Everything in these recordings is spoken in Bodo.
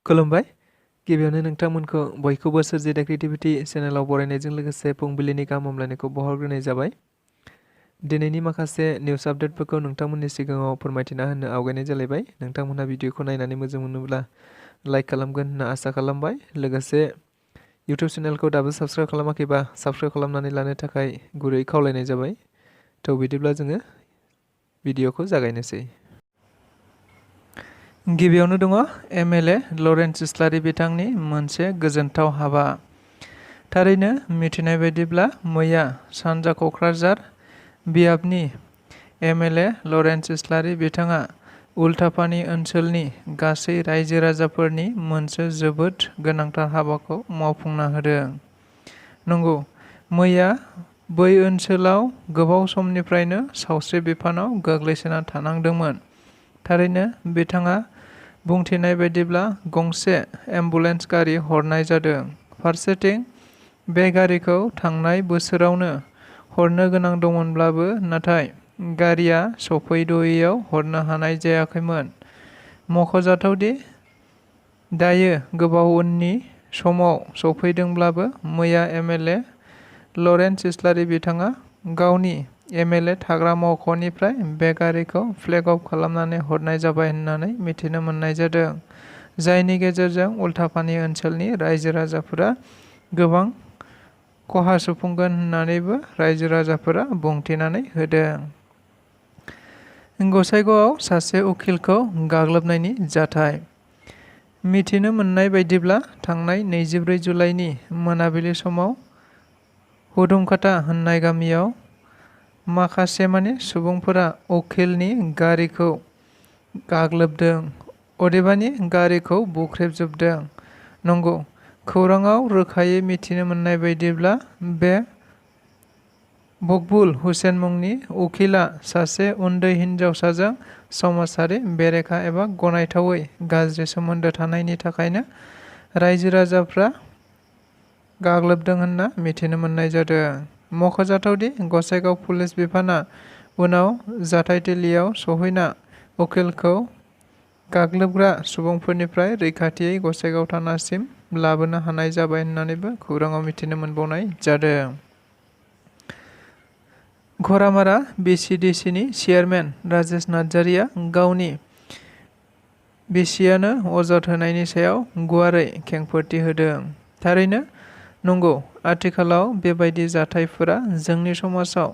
खुलुमबाय गिबियावनो नोंथांमोनखौ बयखौबो सोरजि द क्रिएटिविटी चेनेलाव बरायनायजों लोगोसे फुंबिलिनि गाहाम हामलायनायखौ बावहरग्रोनाय जाबाय। दिनैनि माखासे निउस आपडेटफोरखौ नोंथांमोननि सिगाङाव फोरमायथिना होनो आवगायनाय जालायबाय। नोंथांमोनहा भिडिअखौ नायनानै मोजां मोनोब्ला लाइक खालामगोन होनना आसा खालामबाय। लोगोसे इउट्युब चेनेलखौ दाबो साबस्क्राइब खालामाखैबा साबस्क्राइब खालामनानै लानो थाखाय गुरै खावलायनाय जाबाय। थ' बिदिब्ला जोङो भिडिअखौ जागायनोसै। गिबियावनो दङ एमएलए लरेन्स इस्लारि बिथांनि मोनसे गोजोनथाव हाबा। थारैनो मिथिनाय बायदिब्ला मैया सानजा क'क्राझार बियाबनि एमएलए लरेन्स इस्लारि बिथाङा उल्टापानि ओनसोलनि गासै रायजो राजाफोरनि मोनसे जोबोद गोनांथार हाबाखौ मावफुंना होदों। नंगौ, मैया बै ओनसोलाव गोबाव समनिफ्रायनो सावस्रि बिफानाव गोग्लैसोना थानांदोंमोन। थारैनो बिथाङा बुंथिनाय बायदिब्ला गंसे एम्बुलेन्स गारि हरनाय जादों। फारसेथिं बे गारिखौ थांनाय बोसोरावनो हरनो गोनां दंमोनब्लाबो नाथाय गारिया सफैद'यैयाव हरनो हानाय जायाखैमोन। मख'जाथावदि दायो गोबाव उननि समाव सफैदोंब्लाबो मैया एमएलए लरेन्स इस्लारि बिथाङा गावनि एमएलए थाग्रा मावख'निफ्राय बे गारिखौ फ्लेग अफ खालामनानै हरनाय जाबाय होननानै मिथिनो मोननाय जादों, जायनि गेजेरजों उल्टापानि ओनसोलनि रायजो राजाफोरा गोबां खहा सुफुंगोन होननानैबो रायजो राजाफोरा बुंथिनानै होदों। गसाइगावआव सासे उखिलखौ गाग्लोबनायनि जाथाय। मिथिनो मोननाय बायदिब्ला थांनाय 24 जुलाइनि मोनाबिलि समाव हुदुमकाटा होननाय गामियाव माखासेमानि सुबुंफोरा उखिलनि गारिखौ गाग्लोबदों, अदेबानि गारिखौ बुख्रेबजोबदों। नंगौ, खौराङाव रोखायै मिथिनो मोननाय बायदिब्ला बे मकबुल हुसेन मुंनि उखिला सासे उन्दै हिनजावसाजों समाजारि बेरेखा एबा गनायथावै गाज्रि सोमोन्दो थानायनि थाखायनो रायजो राजाफ्रा गाग्लोबदों होनना मिथिनो मोननाय जादों। मख'जाथावदि गसाइगाव पुलिस बिफाना उनाव जाथायथिलियाव सहैना उखिलखौ गाग्लोबग्रा सुबुंफोरनिफ्राय रैखाथियै गसाइगाव थानासिम लाबोनो हानाय जाबाय होननानैबो खौराङाव मिथिनो मोनबावनाय जादों। घरामारा बिसिडिसिनि चेयारमेन राजेश नार्जारिया गावनि बिसियानो अजद होनायनि सायाव गुवारै खेंफोरथि होदों। थारैनो नंगौ, आथिखालाव बेबायदि जाथायफोरा जोंनि समाजाव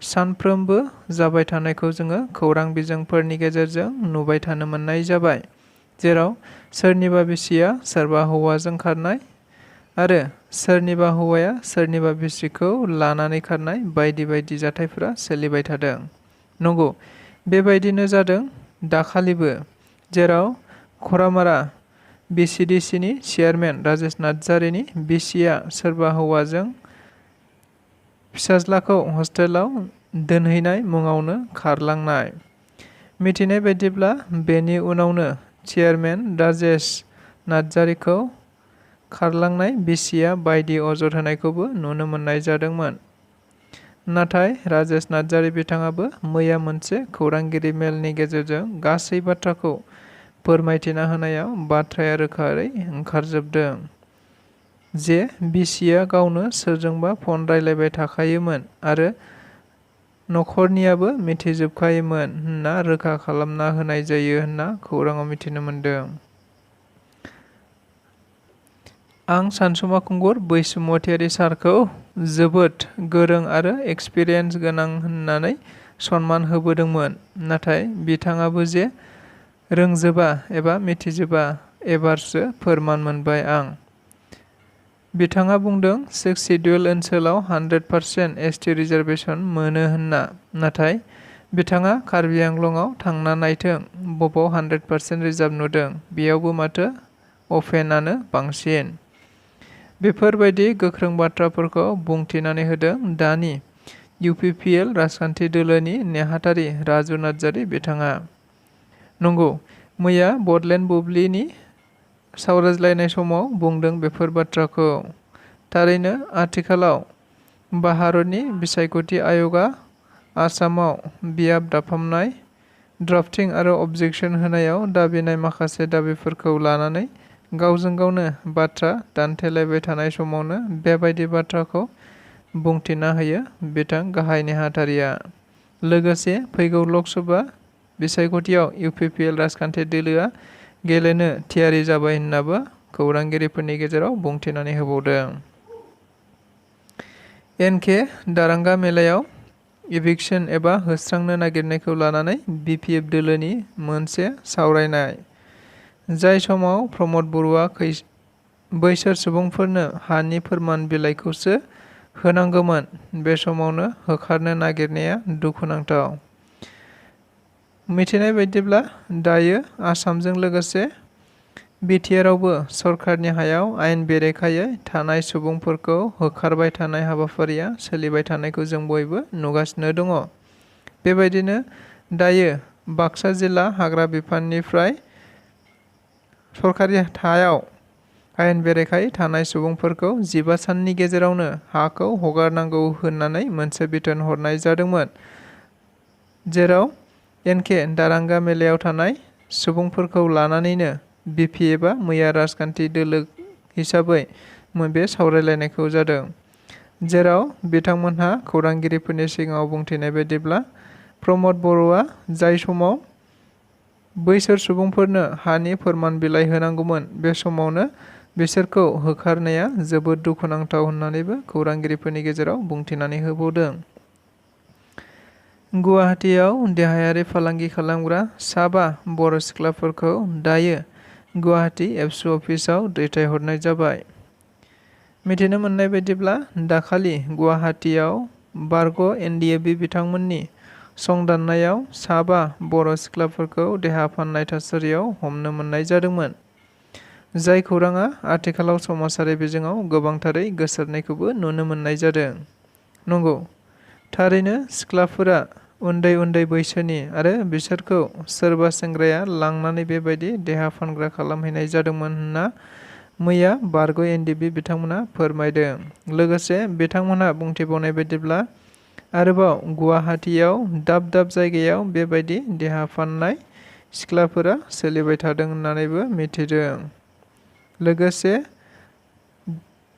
सानफ्रोमबो जाबाय थानायखौ जोङो खौरां बिजोंफोरनि गेजेरजों नुबाय थानो मोननाय जाबाय, जेराव सोरनिबा बिसिया सोरबा हौवाजों खारनाय आरो सोरनिबा हौवाया सोरनिबा बिसिखौ लानानै खारनाय बायदि बायदि जाथायफोरा सोलिबाय थादों। नंगौ, बेबायदिनो जादों दाखालिबो, जेराव घरामारा बिसिडिसिनि चेयारमेन राजेश नार्जारिनि बिसिया सोरबा हौवाजों फिसाज्लाखौ हस्टेलाव दोनहैनाय मुङावनो खारलांनाय। मिथिनाय बायदिब्ला बेनि उनावनो चेयारमेन राजेश नार्जारिखौ खारलांनाय बिसिया बायदि अजद होनायखौबो नुनो मोननाय जादोंमोन। नाथाय राजेश नार्जारि बिथाङाबो मैया मोनसे खौरांगिरि मेलनि गेजेरजों गासै बाथ्राखौ फोरमायथिना होनायाव बाथ्राया रोखायै ओंखारजोबदों जे बिसिया गावनो सोरजोंबा फन रायलायबाय थाखायोमोन आरो नखरनियाबो मिथिजोबखायोमोन होनना रोखा खालामना होनाय जायो होनना खौराङाव मिथिनो मोनदों। आं सानसुमा खुंगुर बैसुमतियारि सारखौ जोबोद गोरों आरो एक्सपिरियेन्स गोनां होननानै सनमान होबोदोंमोन, नाथाय बिथाङाबो जे रोंजोबा एबा मिथिजोबा एबारसो फोरमान मोनबाय आं। बिथाङा बुंदों 6 सिडिउल ओनसोलाव 100% एसटि रिजार्भेसन मोनो होनना, नाथाय बिथाङा कार्बि आंलंआव थांना नायथों बबाव 100% रिजार्भ नुदों, बेयावबो माथो अपेनानो बांसिन। बेफोरबायदि गोख्रों बाथ्राफोरखौ बुंथिनानै होदों दानि इउपिपिएल राजखान्थि दोलोनि नेहाथारि राजु नार्जारि बिथाङा। नंगौ, मैया बडलेण्ड बुब्लिनि सावरायज्लायनाय समाव बुंदों बेफोर बाथ्राखौ। थारैनो आथिखालाव भारतनि बिसायख'थि आय'गआ आसामाव बियाब दाफामनाय, ड्राफ्टिं आरो अबजेक्सन होनायाव दाबिनाय माखासे दाबिफोरखौ लानानै गावजों गावनो बाथ्रा दान्थेलायबाय थानाय समावनो बेबायदि बाथ्राखौ बुंथिना होयो बिथां गाहाय नेहाथारिया। लोगोसे फैगौ लकसभा बिसायख'थियाव UPPL राजखान्थि दोलोआ गेलेनो थियारि जाबाय होननाबो खौरांगिरिफोरनि गेजेराव बुंथिनानै होबावदों। एनके दारांगा मेलायाव इभिक्सन एबा होस्रांनो नागिरनायखौ लानानै BPF दोलोनि मोनसे सावरायनाय। जाय समाव प्रमद बर'आ बैसोर सुबुंफोरनो हानि फोरमान बिलाइखौसो होनांगौमोन बे समावनो होखारनो नागिरनाया दुखुनांथाव। मिथिनाय बायदिब्ला दायो आसामजों लोगोसे BTRआवबो सरकारनि हायाव आयेन बेरेखायै थानाय सुबुंफोरखौ होखारबाय थानाय हाबाफारिया सोलिबाय थानायखौ जों बयबो नुगासिनो दङ। बेबायदिनो दायो बाक्सा जिल्ला हाग्रा बिफाननिफ्राय सरकारि हायाव आयेन बेरेखायै थानाय सुबुंफोरखौ 15 साननि गेजेरावनो हाखौ हगारनांगौ होननानै मोनसे बिथोन हरनाय जादोंमोन। जेराव एनके दारांगा मेलायाव थानाय सुबुंफोरखौ लानानैनो BPFआ मैया राजखान्थि दोलो हिसाबै बे सावरायलायनायखौ जादों। जेराव बिथांमोनहा खौरांगिरिफोरनि सिगाङाव बुंथिनाय बायदिब्ला प्रमद बर'आ जाय समाव बैसोर सुबुंफोरनो हानि फोरमान बिलाइ होनांगौमोन बे समावनो बिसोरखौ होखारनाया जोबोद दुखुनांथाव होननानैबो खौरांगिरिफोरनि गेजेराव बुंथिनानै होबावदों। गुवाहाटीयाव देहायारि फालांगि खालामग्रा 7 बर' सिख्लाफोरखौ दायो गुवाहाटी एबसु अफिसाव दैथायहरनाय जाबाय। मिथिनो मोननाय बायदिब्ला दाखालि गुवाहाटीयाव बारग' NDFB बिथांमोननि संदाननायाव 7 बर' सिख्लाफोरखौ देहा फाननाय थासारियाव हमनो मोननाय जादोंमोन। जाय खौराङा आथिखालाव समाजारि बिजोङाव गोबांथारै गोसारनायखौबो नुनो मोननाय जादों। नंगौ, थारैनो सिख्लाफोरा उन्दै उन्दै बैसोनि आरो बिसोरखौ सोरबा सेंग्राया लांनानै बेबायदि देहा फानग्रा खालामहैनाय जादोंमोन होनना मैया बारग' NDFB बिथांमोना फोरमायदों। लोगोसे बिथांमोनहा बुंथिबावनाय बायदिब्ला आरोबाव गुवाहाटीयाव दाब दाब जायगायाव बेबायदि देहा फाननाय सिख्लाफोरा सोलिबाय थादों होननानैबो मिथिदों। लोगोसे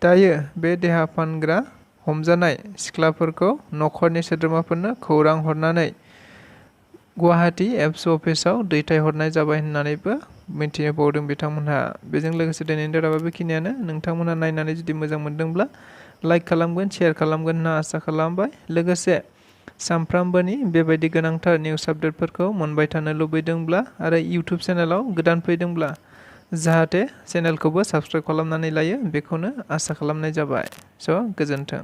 दायो बे देहा फानग्रा हमजानाय सिख्लाफोरखौ न'खरनि सोद्रोमाफोरनो खौरां हरनानै गुवाहाटी एबसु अफिसाव दैथायहरनाय जाबाय होननानैबो मिथिबावदों बिथांमोनहा। बेजों लोगोसे दिनैनि रादाबा बेखिनियानो। नोंथांमोनहा नायनानै जुदि मोजां मोनदोंब्ला लाइक खालामगोन, शेयार खालामगोन होनना आसा खालामबाय। लोगोसे सानफ्रामबोनि बेबायदि गोनांथार निउस आपडेटफोरखौ मोनबाय थानो लुबैदोंब्ला आरो इउटुब चेनेलाव गोदान फैदोंब्ला जाहाथे चेनेलखौबो साबस्क्राइब खालामनानै लायो बेखौनो आसा खालामनाय जाबाय। स' गोजोन्थों।